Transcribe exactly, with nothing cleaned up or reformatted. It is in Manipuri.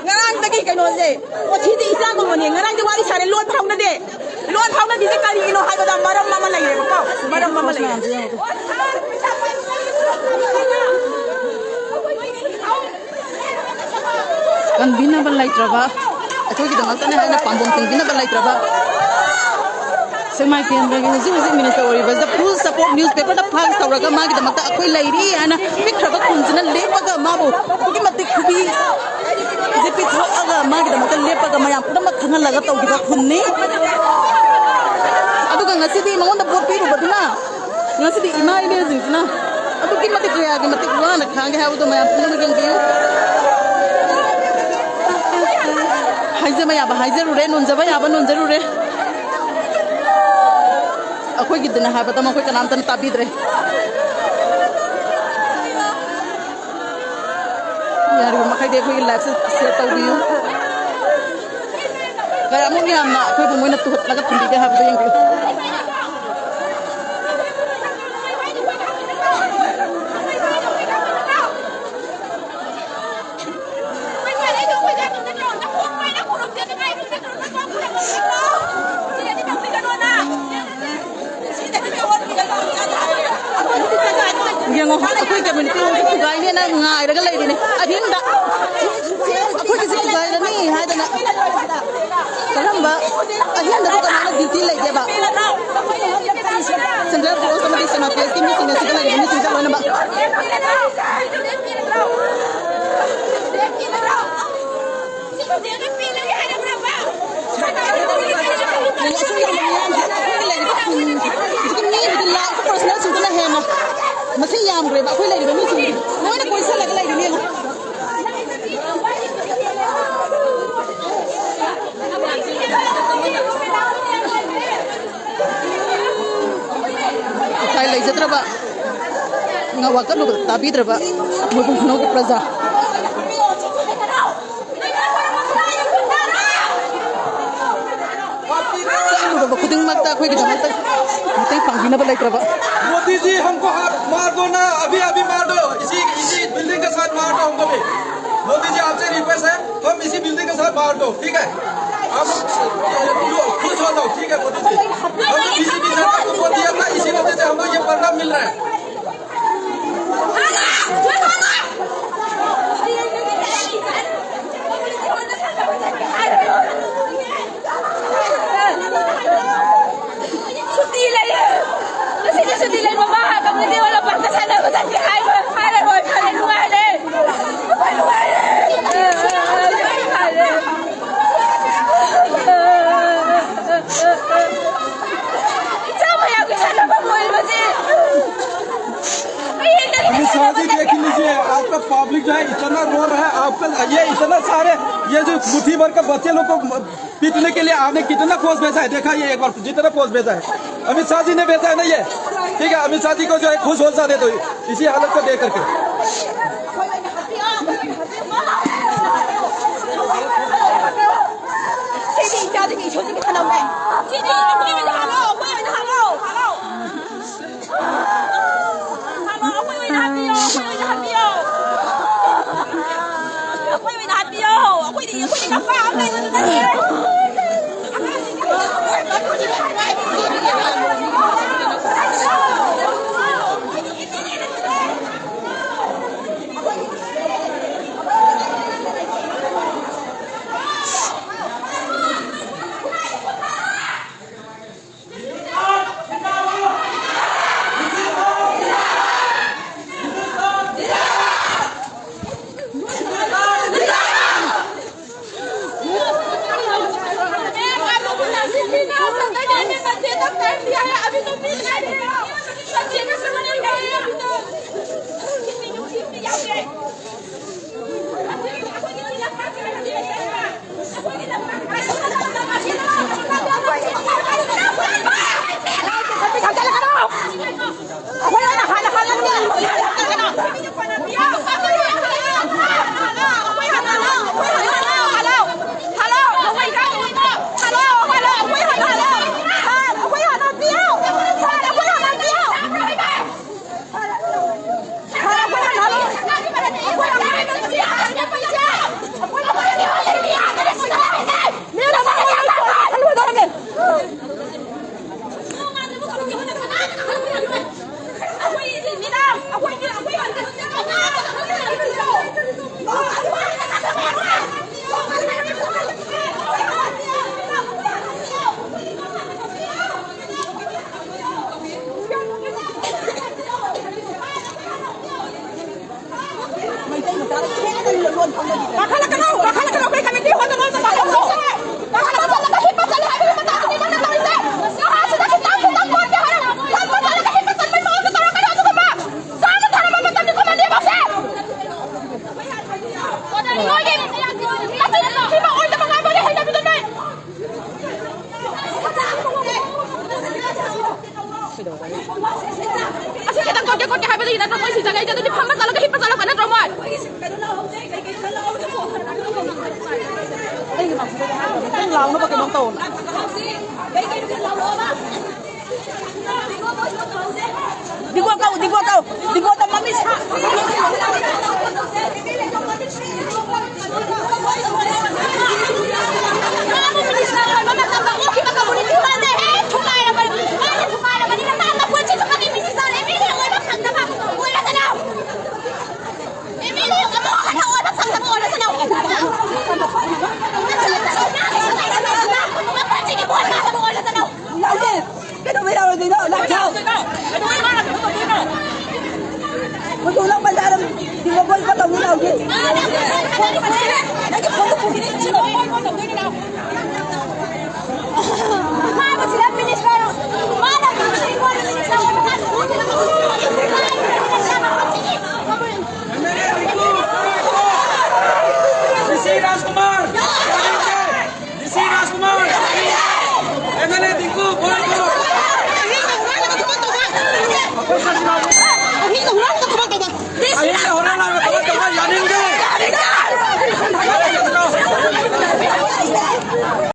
ꯉꯔꯥꯡꯗꯒꯤ ꯀꯩꯅꯣꯁꯦ, ꯉꯁꯤꯗꯤ ꯏꯆꯥ ꯀꯧꯕꯅꯦ, ꯉꯔꯥꯡꯗꯤ ꯋꯥꯔꯤ ꯁꯥꯔꯦ, ꯂꯣꯟ ꯐꯥꯎꯅꯗꯦ꯫ ꯂꯣꯟ ꯐꯥꯎꯅꯗꯤꯁꯦ ꯀꯔꯤꯒꯤꯅꯣ ꯍꯥꯏꯕꯗ ꯃꯔꯝ ꯑꯃ ꯂꯩꯔꯦꯕꯀꯣ, ꯃꯔꯝ ꯑꯃ ꯂꯩꯔꯦ꯫ ꯀꯟꯕꯤꯅꯕ ꯂꯩꯇ꯭ꯔꯕ, ꯑꯩꯈꯣꯏꯒꯤꯗꯃꯛꯇꯅꯦ ꯍꯥꯏꯅ ꯄꯥꯝꯕꯣꯝ ꯇꯤꯡꯕꯤꯅꯕ ꯂꯩꯇ꯭ꯔꯕ, ꯁꯦꯛꯃꯥꯏ ꯀꯦꯟꯗ꯭ꯔꯒꯤ ꯍꯧꯖꯤꯛ ꯍꯧꯖꯤꯛ ꯃꯤꯅꯤꯁꯇꯔ ꯑꯣꯏꯔꯤꯕꯁꯤꯗ full support, newspaperꯗ flash ꯇꯧꯔꯒ ꯃꯥꯒꯤꯗꯃꯛꯇ ꯑꯩꯈꯣꯏ ꯂꯩꯔꯤ ꯍꯥꯏꯅ ꯄꯤꯛꯈ꯭ꯔꯕ ꯈꯨꯟꯁꯤꯅ ꯂꯦꯞꯄꯒ ꯃꯥꯕꯨ ꯑꯗꯨꯛꯀꯤ ꯃꯇꯤꯛ ꯈꯨꯕꯤ ꯁꯦ ꯄꯤꯊꯣꯛꯑꯒ ꯃꯥꯒꯤꯗꯃꯛꯇ ꯂꯦꯞꯄꯒ ꯃꯌꯥꯝ ꯄꯨꯝꯅꯃꯛ ꯈꯪꯍꯜꯂꯒ ꯇꯧꯈꯤꯕ ꯈꯨꯟꯅꯤ꯫ ꯑꯗꯨꯒ ꯉꯁꯤꯗꯤ ꯃꯉꯣꯟꯗ ꯚꯣꯠ ꯄꯤꯔꯨꯕꯗꯨꯅ, ꯉꯁꯤꯗꯤ ꯏꯃꯥ ꯏꯕꯦꯜꯁꯤꯡꯁꯤꯅ ꯑꯗꯨꯛꯀꯤ ꯃꯇꯤꯛ ꯀꯌꯥꯒꯤ ꯃꯇꯤꯛ ꯋꯥꯅ ꯈꯥꯡꯒꯦ ꯍꯥꯏꯕꯗꯣ ꯃꯌꯥꯝ ꯄꯨꯝꯅꯃꯛ ꯌꯦꯡꯕꯤꯌꯨ꯫ ꯍꯥꯏꯖꯕ ꯌꯥꯕ ꯍꯥꯏꯖꯔꯨꯔꯦ, ꯅꯣꯟꯖꯕ ꯌꯥꯕ ꯅꯣꯟꯖꯔꯨꯔꯦ꯫ ꯑꯩꯈꯣꯏꯒꯤꯗꯅ ꯍꯥꯏꯕꯗ ꯃꯈꯣꯏ ꯀꯅꯥꯝꯇꯅ ꯇꯥꯕꯤꯗ꯭ꯔꯦ꯫ ꯌꯥꯔꯤꯕ ꯃꯈꯩꯗꯤ ꯑꯩꯈꯣꯏꯒꯤ liveꯁꯦ share ꯇꯧꯕꯤꯌꯨ꯫ ꯀꯌꯥꯃꯨꯛ ꯌꯥꯝꯅ ꯑꯩꯈꯣꯏꯕꯨ ꯃꯣꯏꯅ ꯇꯨꯍꯠꯂꯒ ꯊꯝꯕꯤꯒꯦ ꯍꯥꯏꯕꯗꯣ ꯌꯦꯡꯕꯤꯌꯨ꯫ ꯌꯦꯡꯉꯣ, ꯑꯩꯈꯣꯏ community ꯍꯣꯜꯁꯦ ꯊꯨꯒꯥꯏꯅꯦꯅ ꯉꯥꯏꯔꯒ ꯂꯩꯔꯤꯅꯦ ꯑꯍꯤꯡꯗ꯫ ꯑꯩꯈꯣꯏꯒꯤꯁꯦ ꯊꯨꯒꯥꯏꯔꯅꯤ ꯍꯥꯏꯗꯅ꯫ ꯀꯔꯝꯕ ꯑꯍꯤꯡꯗꯕꯨ ꯀꯃꯥꯏꯅ duty ꯂꯩꯒꯦꯕ? Central Force ꯑꯃꯗꯤ ꯁꯦꯅꯥꯄꯇꯤꯒꯤ ꯃꯤꯁꯤꯡꯅ ꯁꯤꯗ ꯂꯩꯔꯤꯕ ꯃꯤꯁꯤꯡꯁꯦ ꯂꯣꯏꯅꯃꯛ꯫ ꯌꯦꯡꯉꯣ, ꯑꯁꯨꯛ ꯌꯥꯝꯕ ꯃꯤꯌꯥꯝꯁꯦ ꯑꯩꯈꯣꯏꯒꯤ ꯂꯩꯔꯤꯕ ꯈꯨꯟ, ꯍꯧꯖꯤꯛꯀꯤ ꯃꯤꯕꯨꯗꯤ ꯂꯥꯛ personꯁꯤꯡꯗꯨꯅ ꯍꯦꯟꯅ ꯃꯁꯤꯡ ꯌꯥꯝꯈ꯭ꯔꯦꯕ꯫ ꯑꯩꯈꯣꯏ ꯂꯩꯔꯤꯕ ꯃꯤꯁꯤꯡ ꯂꯣꯏꯅ ꯀꯣꯏꯁꯜꯂꯒ ꯂꯩꯔꯤꯅꯦ ꯌꯦꯡꯉꯣ꯫ ꯎꯄꯥꯏ ꯂꯩꯖꯗ꯭ꯔꯕ, ꯋꯥꯀꯠꯂꯨꯕꯗ ꯇꯥꯕꯤꯗ꯭ꯔꯕ ꯃꯣꯏꯕꯨꯡ ꯈꯨꯅꯧꯒꯤ ꯄ꯭ꯔꯖꯥ꯫ ꯆꯠꯂꯨꯔꯕ ꯈꯨꯗꯤꯡꯃꯛꯇ ꯑꯩꯈꯣꯏꯒꯤꯗꯃꯛꯇ ꯃꯇꯦꯡ ꯄꯥꯡꯕꯤꯅꯕ ꯂꯩꯇ꯭ꯔꯕ꯫ मोदी जी, हमको हाथ मार दो ना, अभी अभी मार दो, इसी इसी बिल्डिंग के साथ मार दो हमको भी। मोदी जी, आपसे रिक्वेस्ट है, बाहर दो, ठीक है? हम खुश हो जाओ, ठीक है मोदी जी। हम तो बीजेपी सरकार को वोट दिया था, इसी वजह से हमको ये परिणाम मिल रहा है। ꯁꯨꯇꯤ ꯂꯩꯔꯦ꯫ ꯉꯁꯤꯗꯤ ꯁꯨꯇꯤ ꯂꯩ꯫ ꯃꯃꯥ ꯀꯝꯃ꯭ꯌꯨꯅꯤꯇꯤ ꯍꯣꯜꯗ ꯄꯥꯛꯇ ꯁꯥꯟꯅꯕ ꯆꯠꯀꯦ ꯍꯥꯏꯕ ꯍꯥꯏꯔꯔꯣꯏ꯫ ꯐꯔꯦ, ꯅꯨꯡꯉꯥꯏꯔꯦ꯫ ꯑꯩꯈꯣꯏ ꯅꯨꯡꯉꯥꯏꯔꯦ꯫ ꯏꯆꯥ ꯃꯌꯥꯝꯒꯤ ꯁꯥꯟꯅꯐꯝ ꯑꯣꯏꯔꯤꯕꯁꯤ꯫ अमित शाह जी, देख लीजिए, आपका पब्लिक जो है इतना रो रहा है, आपका ये इतना सारे, ये जो मुट्ठी भर के बच्चे लोग को पीटने के लिए आपने कितना फोर्स भेजा है? देखा ये एक बार, जितना फोर्स भेजा है, अमित शाह जी ने भेजा है ना ये। ठीक है, अमित शाह जी को जो है खुश होना दे दो इसी हालत को देख करके। ꯁꯤꯗꯤ ꯏꯆꯥꯗꯒꯤ ꯏꯁꯣꯔꯗꯒꯤ ꯊꯅꯝꯃꯦ꯫ ꯁꯤꯗꯤ ꯑꯩꯈꯣꯏ ꯑꯣꯏꯅ ꯍꯥꯠꯂꯣ, ꯑꯩꯈꯣꯏ ꯑꯣꯏꯅ ꯍꯥꯠꯂꯣ, ꯍꯥꯠꯂꯣ꯫ ꯍꯥꯠꯂꯣ, ꯑꯩꯈꯣꯏ ꯑꯣꯏꯅ ꯍꯥꯠꯄꯤꯌꯣ, ꯑꯩꯈꯣꯏ ꯑꯣꯏꯅ ꯍꯥꯠꯄꯤꯌꯣ꯫ ꯑꯩꯈꯣꯏ ꯑꯣꯏꯅ ꯍꯥꯠꯄꯤꯌꯣ꯫ ꯑꯩꯈꯣꯏꯗꯤ, ꯑꯩꯈꯣꯏꯗꯤ ꯀꯞꯄ ꯑꯃ ꯂꯩꯕꯗꯨ ꯅꯠꯇꯦ꯫ ꯀꯥꯈꯠꯂꯛꯀꯅꯣ, ꯀꯥꯈꯠꯂꯛꯀꯅꯣ, ꯑꯩꯈꯣꯏ ꯀꯃꯤꯇꯤ ꯍꯣꯜꯗ ꯂꯣꯏꯅ ꯀꯥꯈꯠꯂꯛꯑꯣ꯫ ꯀꯥꯈꯠꯂꯒ ꯆꯠꯂꯒ ꯍꯤꯞꯄ ꯆꯠꯂꯦ ꯍꯥꯏꯕꯒꯤ ꯃꯇꯥꯡꯗꯨꯅꯤ ꯃꯣꯏꯅ ꯇꯧꯔꯤꯁꯦ꯫ ꯅꯍꯥꯁꯤꯗ ꯈꯤꯇꯪ ꯈꯤꯇꯪ ꯄꯣꯠꯀꯦ ꯍꯥꯏꯔ ꯐꯝꯕ ꯆꯠꯂꯒ ꯍꯤꯞꯄ ꯆꯠꯄꯒꯤ ꯃꯑꯣꯡꯗ ꯇꯧꯔꯛꯀꯅꯣ ꯑꯗꯨꯒꯨꯝꯕ꯫ ꯆꯥꯅ ꯊꯛꯅꯕ ꯃꯇꯝꯅꯤꯀꯣ ꯃꯟꯗꯦ ꯐꯥꯎꯁꯦ꯫ ꯅꯣꯏꯒꯤ ꯃꯆꯤꯟ ꯊꯤꯕ ꯑꯣꯏꯗꯕ ꯉꯥꯡꯕꯒꯤ ꯍꯩꯅꯕꯤꯗꯨ ꯅꯣꯏ꯫ ꯑꯁꯤ ꯈꯤꯇꯪ ꯀꯣꯠꯀꯦ ꯈꯣꯠꯀꯦ ꯍꯥꯏꯕꯗꯒꯤ ꯅꯠꯇ꯭ꯔꯣ ꯃꯣꯏ ꯁꯤ ꯆꯪꯉꯛꯏꯁꯦ? ꯑꯗꯨꯗꯤ ꯐꯝꯕ ꯆꯠꯂꯒ ꯍꯤꯞꯄ ꯆꯠꯂꯛꯄ ꯅꯠꯇ꯭ꯔꯣ ꯃꯣꯏ? ꯑꯩꯒꯤ ꯃꯥꯡꯁꯤꯗꯗꯤ ꯍꯥꯏꯔꯒ ꯈꯤꯇꯪ ꯂꯥꯎꯅꯕ ꯀꯩꯅꯣꯝ ꯇꯧꯅ꯫ ꯗꯤꯒꯣ ꯀꯧ, ꯗꯤꯒꯣ ꯀꯧ, ꯗꯤꯒꯣꯗ ꯃꯃꯤꯠ ꯁꯥ-,